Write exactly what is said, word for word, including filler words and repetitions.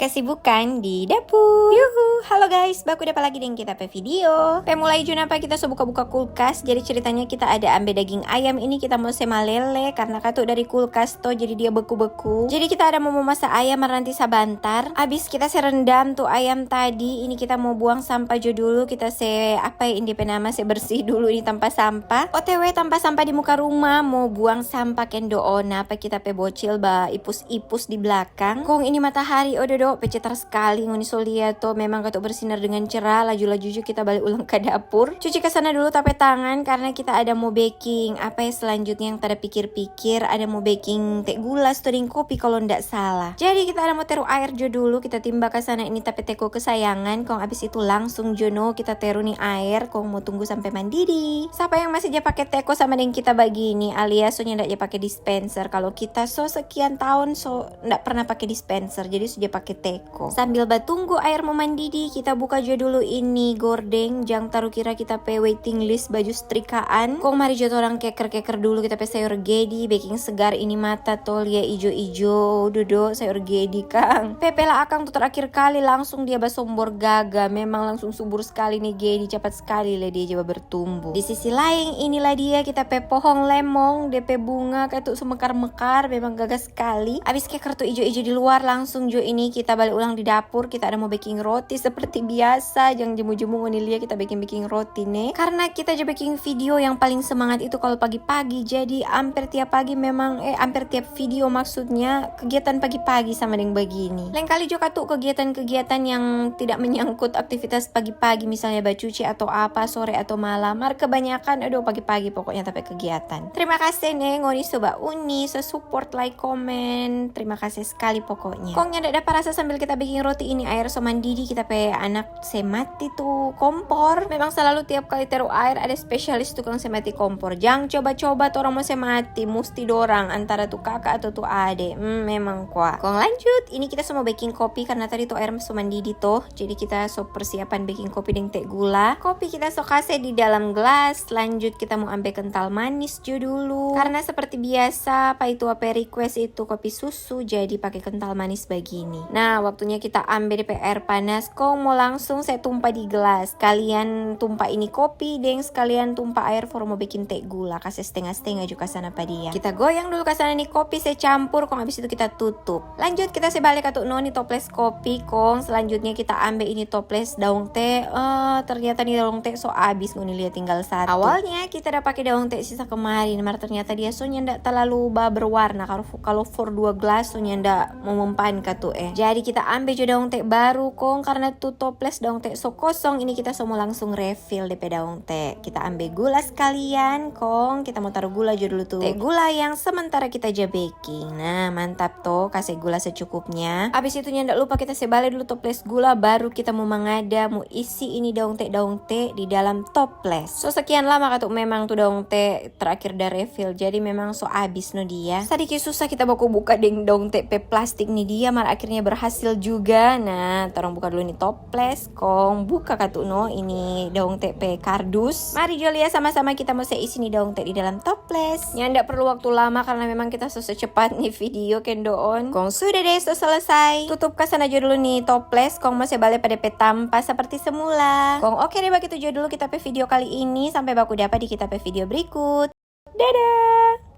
Kesibukan di dapur. Yuhu, halo guys, baku dapa lagi deng kita pe video. Pe mulai jo napa kita so buka-buka kulkas. Jadi ceritanya kita ada ambe daging ayam ini, kita mo se malele karna katu dari kulkas to, jadi dia beku-beku. Jadi kita ada mo mamasa ayam mar nanti sabantar. Abis kita se rendam tu ayam tadi, ini kita mo buang sampah jo dulu. Kita se apa ya, ini pe nama, se bersih dulu ini tampa sampah. O T W tampa sampah di muka rumah, mo buang sampah kendo ona, apa kita pe bocil ba ipus-ipus di belakang. Kong ini matahari, oh dodo, pe cetar skali, ngoni so lia to, memang katu bersinar dengan cerah. Laju-laju jo kita bale ulang ka dapur. Cuci ka sana dulu ta pe tangan, karna kita ada mo beking apa ya selanjutnya yang tada pikir-pikir, ada mo beking te gula so deng kopi kalo nda salah. Jadi kita ada mo teru aer jo dulu, kita timba ka sana ini ta pe teko kesayangan, kong abis itu langsung jo no kita teru ni aer, kong mo tunggu sampe mandidi. Sapa yang masih ja pake teko sama deng kita bagini, alias so nyanda ja pake dispenser? Kalo kita so sekian taon so nda pernah pake dispenser, jadi so ja pake teko. Sambil batunggu aer mo mandidi, kita buka jo dulu ini gorden, jang taru kira kita pe waiting list baju setrikaan. Kong mari jo torang keker-keker dulu kita pe sayur gedi, beking segar ini mata to, lia ijo-ijo, dodo sayur gedi kang. Pepela akang tu terakhir kali langsung dia basombor gaga, memang langsung subur skali ni gedi, capat skali le dia ja babertumbu. Di sisi laeng, inilah dia kita pe pohong lemong, de pe bunga katu so mekar-mekar, memang gaga skali. Abis keker tu ijo-ijo di luar, langsung jo ini kita bale ulang di dapur. Kita ada mo beking roti seperti biasa, jang jemu-jemu ngoni lia kita beking-beking roti ne. Karna kita jo beking video yang paling semangat itu kalo pagi-pagi, jadi amper tiap pagi memang, eh, amper tiap video maksudnya kegiatan pagi-pagi sama deng bagini. Laeng kali jo katu kegiatan-kegiatan yang tidak menyangkut aktivitas pagi-pagi, misalnya bacuci atau apa, sore atau malam. Mar kebanyakan, aduh, pagi-pagi pokoknya ta pe kegiatan. Terima kasih ne, ngoni so ba uni, so support, like, komen. Terima kasih skali pokoknya. Kong nyanda dapa rasa sambil kita beking roti ini, aer so mandidi, kita pe anak se mati tu kompor. Memang selalu tiap kali teru aer ada spesialis tukang se mati kompor. Jang coba-coba torang mo se mati, musti dorang antara tu kaka atau tu ade. Hmm, memang kwa. Kong lanjut, ini kita so mo beking kopi karna tadi tu aer so mandidi to. Jadi kita so persiapan beking kopi deng te gula. Kopi kita so kase di dalam gelas. Lanjut kita mo ambe kental manis jo dulu. Karna seperti biasa, pa itu apa request itu kopi susu, jadi pake kental manis bagini. Nah, waktunya kita ambe de pe aer panas, kong mo langsung se tumpa di gelas. Sekalian tumpa ini kopi, deng sekalian tumpa aer for mo beking te gula, kase stenga-stenga jo ka sana pa dia. Kita goyang dulu ka sana ni kopi se campur, kong abis itu kita tutup. Lanjut, kita se bale katu no ni toples kopi, kong selanjutnya kita ambe ini toples daong te. Eh, ternyata ni daong te so abis, ngoni lia tinggal satu. Awalnya kita da pake daong te sisa kemarin, mar ternyata dia so nyanda talalu ba berwarna. Kalo, kalo for dua gelas so nyanda mo mempan katu, eh. Jadi kita ambe jo daong te baru, kong karna tu toples daong te so kosong, ini kita so mo langsung refill de pe daong te. Kita ambe gula sekalian, kong kita mo taru gula jo dulu tu. Te gula yang sementara kita ja beking. Nah, mantap to, kase gula secukupnya. Abis itu nyanda lupa kita se bale dulu toples gula, baru kita mo mangada, mo isi ini daong te, daong te di dalam toples. So sekian lama katu memang tu daong te terakhir da refill, jadi memang so abis no dia. Sadiki susah kita baku buka deng daong te pe plastik ni dia, mar akhirnya berhasil juga. Nah, torang buka dulu ni toples, kong buka katu no ini daong te pe kardus. Mari jo lia sama-sama kita mo se isi ni daong te di dalam toples. Nyanda perlu waktu lama karna memang kita so secepat ni video kendoon. Kong sudah deh, so selesai. Tutup ka sana jo dulu ni toples, kong mo se bale pa de pe tampa seperti semula. Kong oke deh, bagitu jo dulu kita pe video kali ini. Sampai baku dapa di kita pe video berikut. Dadah!